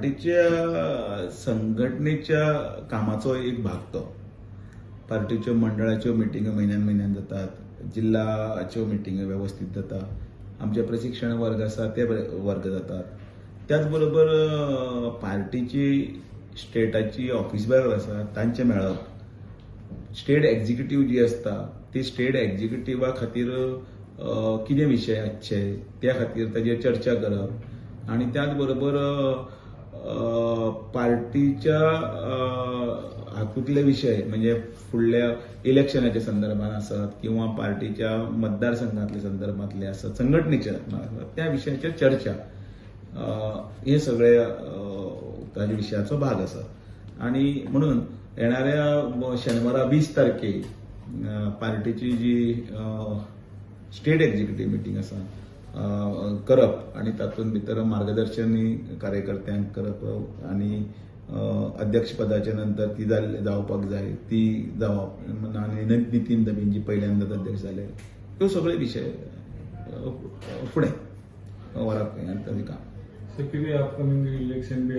पार्टीच्या संघटनेच्या कामाचो एक भाग तो. पार्टीच्यो मंडळाच्यो मिटिंग्यो म्हयन्यान म्हयन्यान जातात, जिल्लाच्यो मिटिंग्यो वेवस्थीत जाता, आमचे प्रशिक्षण वर्ग आसा ते वर्ग जातात. त्याच बरोबर पार्टीची स्टेटाची ऑफिस बेरर आसा तांचें मेळप, स्टेट एक्झिक्युटीव जी आसता ती स्टेट एक्झिक्युटिवा खातीर कितें विशय आसचे त्या खातीर ताजेर चर्चा करप आनी त्याच बरोबर पार्टीच्या हातूंतले विशय म्हणजे फुडल्या इलेक्शनाच्या संदर्भात आसत किंवा पार्टीच्या मतदारसंघातल्या संदर्भातले आसत, संघटनेच्या त्या विशयाचेर चर्चा हे सगळे ताज्या विशयाचो भाग आसा. आनी म्हणून येणाऱ्या शेनवारा 20 तारखेक पार्टीची जी स्टेट एक्झिक्युटीव मिटींग आसा करप आनी तातूंत भितर मार्गदर्शनय कार्यकर्त्यांक करप आनी अध्यक्षपदाच्या नंतर ती जावपाक जाय ती जावप आनी नितीन नबीन जी पहिल्यांदाच अध्यक्ष जाले ह्यो सगळे विशय फुडें व्हरप हें ताजें काम. इलेक्शन बी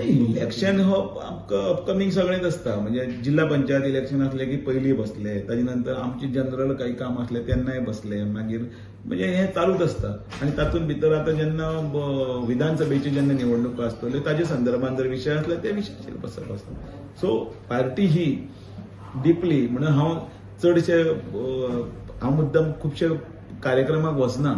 इलेक्शन हो आमकां अपकमींग सगळेंच आसता. म्हणजे जिल्हा पंचायत इलेक्शन आसलें की पयलीं बसले, ताजे नंतर आमचे जनरल काही काम आसलें तेन्नाय बसले, मागीर म्हणजे हें चालूच आसता. आनी तातूंत भितर आतां जेन्ना विधानसभेची जेन्ना निवडणूक आसतल्यो ताजे संदर्भात जर विशय आसले त्या विशयाचेर बसप आसता. सो पार्टी ही डिपली म्हणून हांव चडशे हांव मुद्दम खुबशे कार्यक्रमाक वचना,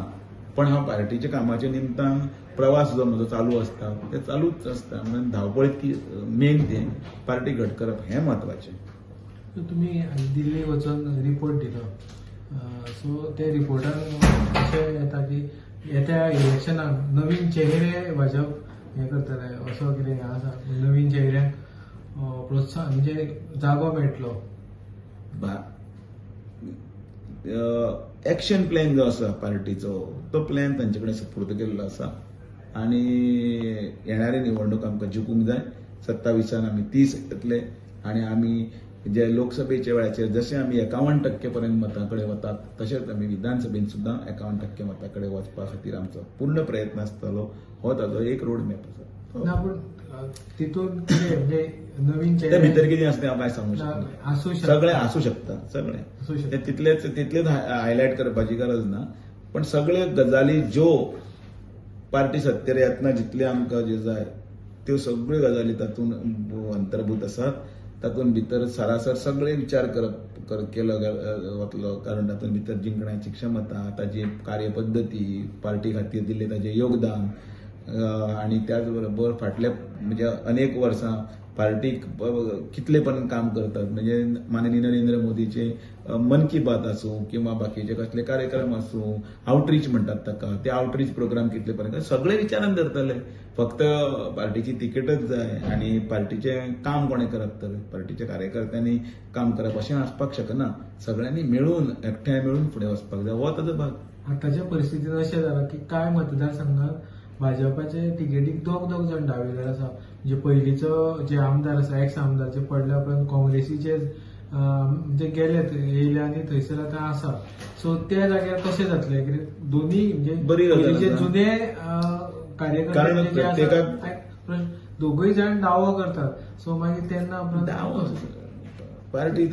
पण हांव पार्टीच्या कामाच्या निमतान प्रवास जो म्हजो चालू आसता ते चालूच आसता. म्हणून धांवपळ इतकी मेन तें पार्टी घट करप हें म्हत्वाचें. तुमी दिल्ली वचून रिपोर्ट दिलो, सो ते रिपोर्टान अशें येता की येत्या इलेक्शनाक नवीन चेहरे भाजप हें करतले असो कितें हें आसा, नवीन चेहऱ्यांक प्रोत्साहन म्हणजे जागो मेळटलो. एक्शन प्लॅन जो आसा पार्टीचो तो प्लॅन तांचे कडेन सुपूर्द केल्लो आसा आनी येणारी निवडणूक आमकां जिखूंक जाय. 27 आमी 30 येतले आनी आमी जे लोकसभेच्या वेळाचेर जशें आमी 51% पर्यंत मतां कडेन वतात तशेंच आमी विधानसभेन सुद्दां 51% मतां कडेन वचपा खातीर आमचो पूर्ण प्रयत्न आसतलो. हो ताजो एक रोड मॅप आसा. ना पूण तितून कितें म्हणजे नवीन ते भितर कितें आसता हांव कांय सांगूंक शकना. सगळें आसूं शकता, सगळें ते तितलेच हायलायट करपाची गरज ना, पण सगळे गजाली ज्यो पार्टी सत्तेर येतना जितले आमकां जे जाय त्यो सगळ्यो गजाली तातूंत अंतर्भूत आसात. तातूंत भितर सरासर सगळे विचार करप केलो वतलो, कारण तातूंत भितर जिंकण्याची क्षमता, ताजी कार्यपद्दती, पार्टी खातीर दिल्लें ताजें योगदान आनी त्याच बरोबर फाटल्या म्हणजे अनेक वर्सां पार्टीक कितले पर्यंत काम करतात, म्हणजे माननीय नरेंद्र मोदीचे मन की बात आसूं किंवा बाकीचे कसले कार्यक्रम आसूं, आवटरीच म्हणटात ताका, ते आवटरीच प्रोग्राम कितले पर्यंत सगळे विचारान धरतले. फक्त पार्टीची तिकेटच जाय आनी पार्टीचें काम कोणें करप तर पार्टीच्या कार्यकर्त्यांनी काम करप अशें आसपाक शकना. सगळ्यांनी मेळून एकठांय मेळून फुडें वचपाक जाय, हो ताजो भाग. आतांच्या परिस्थितीन अशें जालां की कांय मतदारसंघात भाजपाचे तिकेटीक दोग दोग जाण दावेदार आसा. म्हणजे पयलींचो जे आमदार आसा एक्स आमदार जे पडल्या उपरांत काँग्रेसीचे म्हणजे गेले येयले आनी थंयसर आतां आसा. सो त्या जाग्यार कशें जातलें कितें दोनी म्हणजे पयलींचे जुने कार्यकर्ते जे आसा दोगूय जाण दावो करतात. सो मागीर तेन्ना उपरांत पार्टी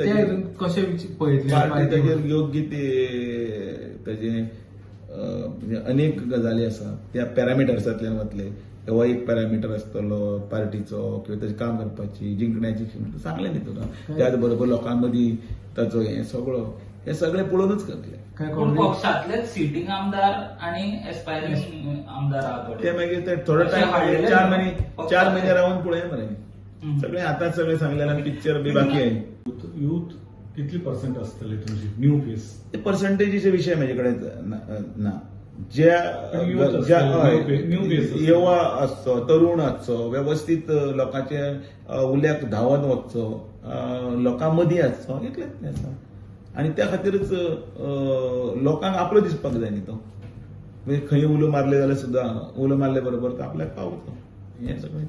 कशें पळयतली, पार्टी ताजेर योग्य ते ताजें अनेक गजाली आसा त्या पॅरामिटर्सांतल्यान वतले. हो एक पॅरामिटर आसतलो पार्टीचो किंवा ताजें काम करपाची जिंकण्याची क्षमता सांगलें न्ही तुका, त्याच बरोबर लोकां मदीं ताचो हें सगळो हें सगळें पळोवनूच करतले. पक्षांतले सिटींग आमदार आनी एस्पायरींग आमदार ते मागीर ते थोडो टायम 4 म्हयने रावन पळोवया मरे. सगळें आतांच सगळें सांगलें आनी पिक्चर बी बाकी आहे. यूथ कितली पर्सेंट आसतली तुमची न्यू फेस? ते पर्सेंटेजीचे विशय म्हजे कडेन ना. ज्या युवा आसचो, तरुण आसचो, वेवस्थीत लोकांचे उल्याक धांवन वचचो, लोकां मदीं आसचो, इतलेंच आसा. आनी त्या खातीरच लोकांक आपलो दिसपाक जाय न्ही तो, म्हणजे खंय उलो मारले जाल्यार सुद्दां उलो मारले बरोबर तो आपल्याक पावतो. हें सगळें.